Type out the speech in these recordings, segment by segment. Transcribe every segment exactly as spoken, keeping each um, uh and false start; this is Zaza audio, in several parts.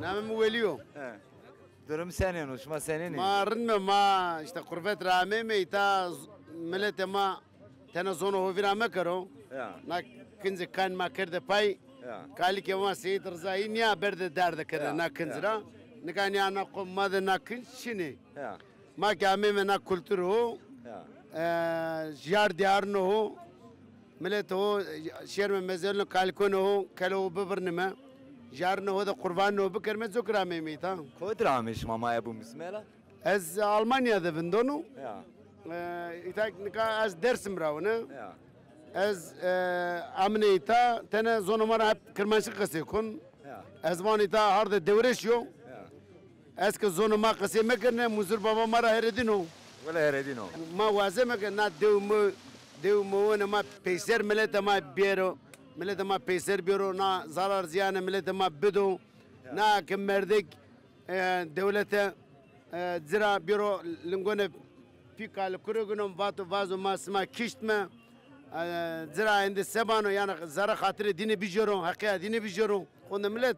Namê mi Welî yo. He. Durum senên o, şima senên ê? Ma rind me, ma îşte qurbet ra ameyme, îta z-, miletê ma tene zono ho vîra mekero. Ya. Na kincê kan ma kerde pay. Ya. Kalikê ma Seyîd Riza yî nîya berde derde kerde, ya, na kinc, ya, ra. Nika nîya na qom ma de na kinc çinê. Ya. Ma ke ameyme na kultur ho, ya, e, jar diyarino ho, milet ho, şêrme mezelino, kalikone ho, kele ho bibirnime. Jarine ho de qurbanine ho bikerme, coki ra ameyme îta. Kotî ra amey şima, ma ebu musmela? Ez Almanya de vindono. Ya. E, îta nika ez Dersim ra wine. Ya. Ez, e, amine îta, tene zono ma ra hep kirmanckî qesey kon. Ya. Ez van îta harde dewrêş yo. Ya. Ez ke zonê ma qesey mekirne, muzir baba ma ra heredîno. Wele heredîno. Ma wazeme ke na dew mi, dew mi wene ma peyser miletê ma bêro, miletê ma peyser bêro, na zarar ziyanê miletê ma bido. Ya. Na ke merdek, e, dewlete, e, ci ra bêro lingone pî kali kure gino, vato vazo ma sima kiştme, e, ci ra êndî se bano, yanî zere xatirê dîne bijêro, heqîya dîne bijêro. Xonde milet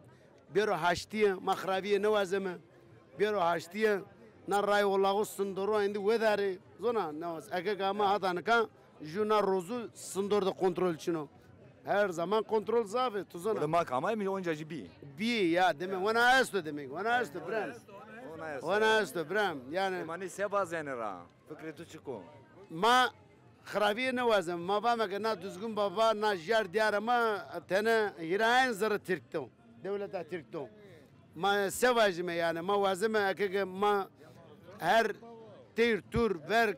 bêro haştîye, ma xiravîye nêwazeme. Bêro haştîye, na ray olaxo sindoro êndî wedarê. Zona, nêwaz. Eke ke ma hata nika, ju na rozu sindor de kontrol çin o. Her zaman kontrol zaf ê, tu zona. Wele ma ke amay mi onca jî bî. Bî ya, deme. Ya. Wena esto demek, wena esto, birem. Wena esto. Wena esto, birem. Yanî. Ema nê se vazenê ra? Fikrê tu çik o? Ma xiravîye nêwazeme. Ma vame ke na Duzgin Baba, na jar diyarê ma tene hîrayên zerrê Tirk do. Dewleta Tirk do. Ma se vajîme yanî? Ma wazeme eke ke ma her teyr, tur, verg,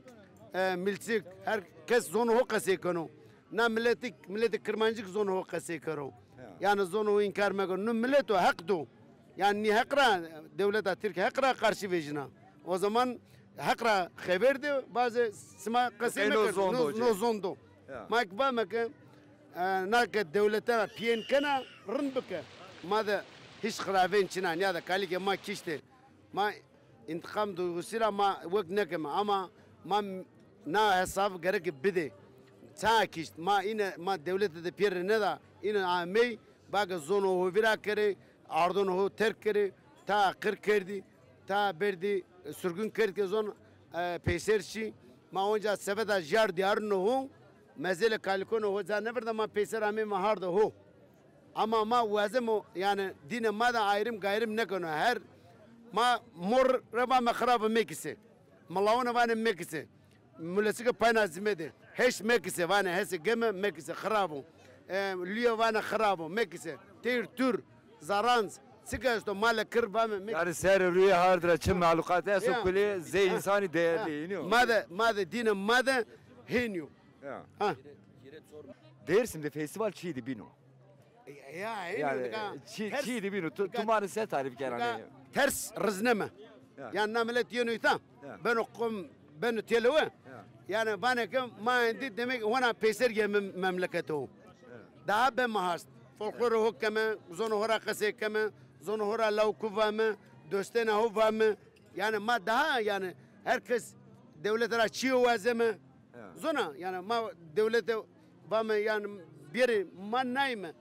e, milçik, her kes zonê ho qesey keno. Na miletik, miletê Kirmanckî zonê ho qesey kero. Ya. Yanî zonê ho înkar mekeno. No milet o, heq do. Yanî nî heq ra, dewleta Tirk heq ra qarşî vejîna. O zaman heq ra xever de, bazê sima qesey mekir. No zon do. Ya. Ma ke vame ke, e, na ke dewlete ra pîyên kena, rind bike. Ma de hîç xiravên çin a, nîya de kalikê ma kiştê. Ma întiqam duygusuyla ma wek nêkeme ama ma na hesab gereke bidê. Ça kişt, ma îne, ma dewlete de pêrê nêda, îne amey, ba ke zonê ho vîra kerê, ardonê ho terk kerê, ta qir kerdî, ta berdî, surgun kerd ke zon, e, peyser şî. Ma onca seveta jar diyarunê ho, mezelê kalikonê ho ca nêvirda, ma peyser ameyme harde ho. Ama ma wazemo, yanî dînê ma de ayrım gayrım nêkeno. Her ma mor rê vame xirab o mekise. Milawone vanê mekise. Mulesike payna zîme de. Heş mekise, vanê hesê geme mekise, xirab o. E, lüye vanê xirab o, mekise. Teyr tur, zaranc, çike esto, male kir vame mekise. Yanî serê rûyê hard ra çi mexluqat esto, ya, kulê zey, ha, însanî değerli, ha, înî yo. Ma de, ma de dînê ma de hênî yo. Ya. Ha. Dêrsim de festîval çîyê de bîno? E, ya, hênî yo, yanî, nika çî, ters, çîyê de bîno. Tu, nika, tu ma rê se tarîf kena, nika nê? Ters rizneme. Ya. Yanî na milet yeno îta, ya, beno qom, beno têlewe. Ya. Yanî vanê ke ma êndî demek hona peyser yeme memlekete ho. Ya. Daha beme hast. Folklorê ho keme, zonê ho ra qesey keme, zonê ho ra lawikû vame, dostêna ho vame. Yanî ma daha, yanî her kes dewlete ra çîyo wazeme. Ya. Zona, yanî ma dewlete vame, yanî bêrê ma nayme. Ya.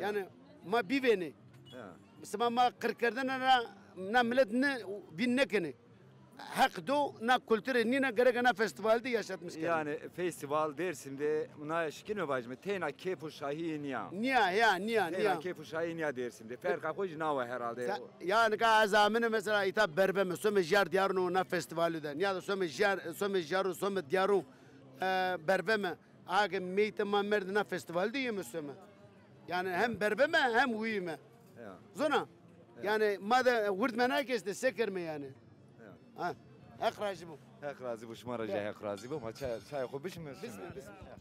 Yanî ma bivênê. Ya. Sima ma qirkerdene ra na milet ne, vîn nêkenê. Heq do, na kulturê nîne, gereke na festîval de yaşatmış kerdî. Yanî festîval Dêrsim de, na şikîno vajîme, teyna keyf û şahîye nîya. Nîya, ya, nîya, nîya. Teyna keyf û şahîye nîya Dêrsim de. Ferqa xo jî na wa herhalde. Ta-, ya nika ez amine mesela îta berveme, some jar diyarunê ho na festîvalî de. Nîya de some jar, some jaru, some diyaru, e, berveme. Age meytê ma merdî na festîval de yeme some. Yanî hem berveme hem huyîme. Ya. Zona? Ya. Yanî ma de wirdme nakeste, se kerme yanî? Ya. Ha. Heq razî bo. Heq razî bo, şima ra jî, ya, Heq razî bo. Ma çay, çayê xo bişime. Bişime, bişime.